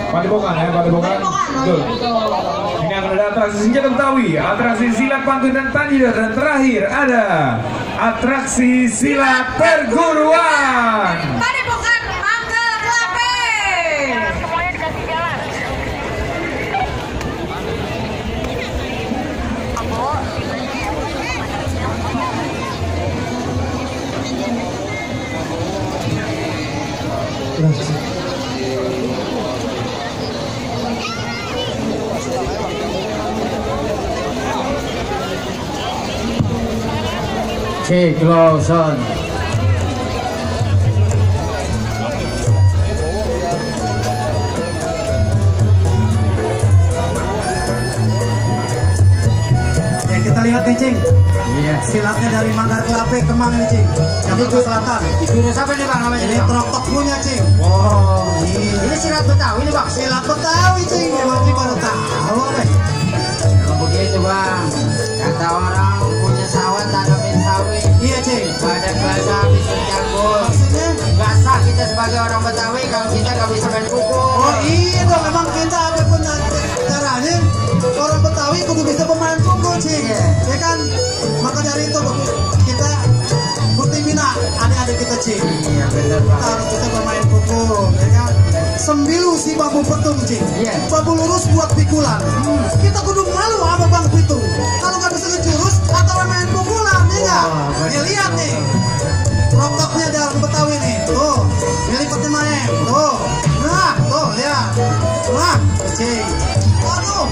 Padepokan ya, Padepokan. Betul. Ini akan ada atraksi senjata Betawi, atraksi silat pantun dan tanjidor, dan terakhir ada atraksi silat perguruan. Padepokan Mangga Klape. Semuanya dikasih jalan. Cekloson. Ya kita lihat nih Cing. Iya. Silatnya dari Manggar Klape Kemang nih Cing. Yang ke selatan. Jurus apa nih bang namanya? Ini Troktok punya Cing. Oh, Ini silat Betawi nih bang. silat Betawi Cing. Emang Cing baru tahu apa? Kalau begitu bang, kata orang punya sawah tanamin sawit. Iya Cing. Badan basah bisa jangkul. Maksudnya? Gak sah kita sebagai orang Betawi kalau kita gak bisa main pukul. Oh iya dong, memang kita apapun caranya orang Betawi kudu bisa pemain pukul Cing. Ya kan? Maka dari itu kita bukti bina adik-adik kita Cing. Iya benar Kita bang. harus bisa bermain pukul, ya kan? Sembilu si bambu petung Cing. Iya. Bambu lurus buat pikulan. Kita kudu malu apa bang pitung. Kalau nggak bisa ngejurus atau main pukulan, ya nggak? betul. Ya lihat nih, rokoknya dalam Betawi nih. Tuh, dilipatnya main. Tuh, nah, tuh lihat. Nah, Cing. Waduh,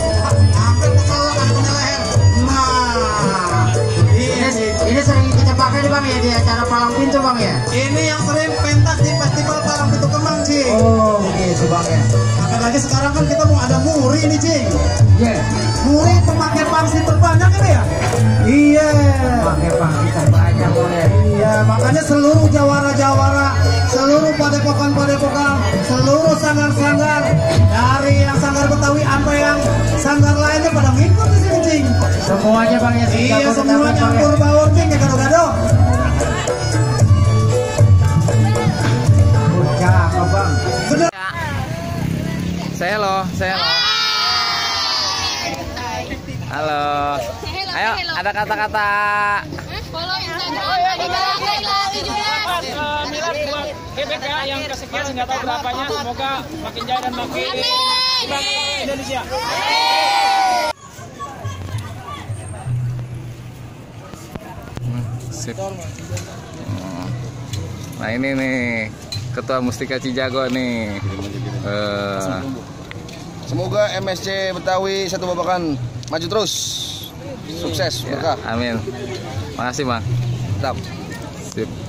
hampir keselak ada punya leher. Nah, iya Cing. Ini sering kita pakai nih bang ya di acara palang pintu bang ya. Ini yang sering pentas di festival Palang Pintu Kemang Cing. Oh begitu bang ya. Apalagi sekarang kan kita mau ada muri nih Cing. Iya. Muri pemakai pangsi terbanyak ini ya? Iya. Pakai pangsi terbanyak bang ya. Iya, makanya seluruh jawara-jawara, seluruh padepokan-padepokan, seluruh sanggar-sanggar dari yang sanggar Betawi sampai yang sanggar lainnya pada ngikut di sini Cing. Semuanya bang ya. Iya, semua nyampur baur Cing, ya gado-gado. Cakep bang. Bener. Saya lo. Halo. Ayo, ada kata-kata. Follow Instagram Adinda Laila 17. Milad buat GBK yang kesekian nggak tahu berapanya, semoga makin jaya dan makin bangga Indonesia. Sip. Nah ini nih Ketua Mustika Cijago nih. Semoga MSC Betawi Satu Babakan maju terus, sukses, berkah. Amin. Makasih bang. Tetap. Sip.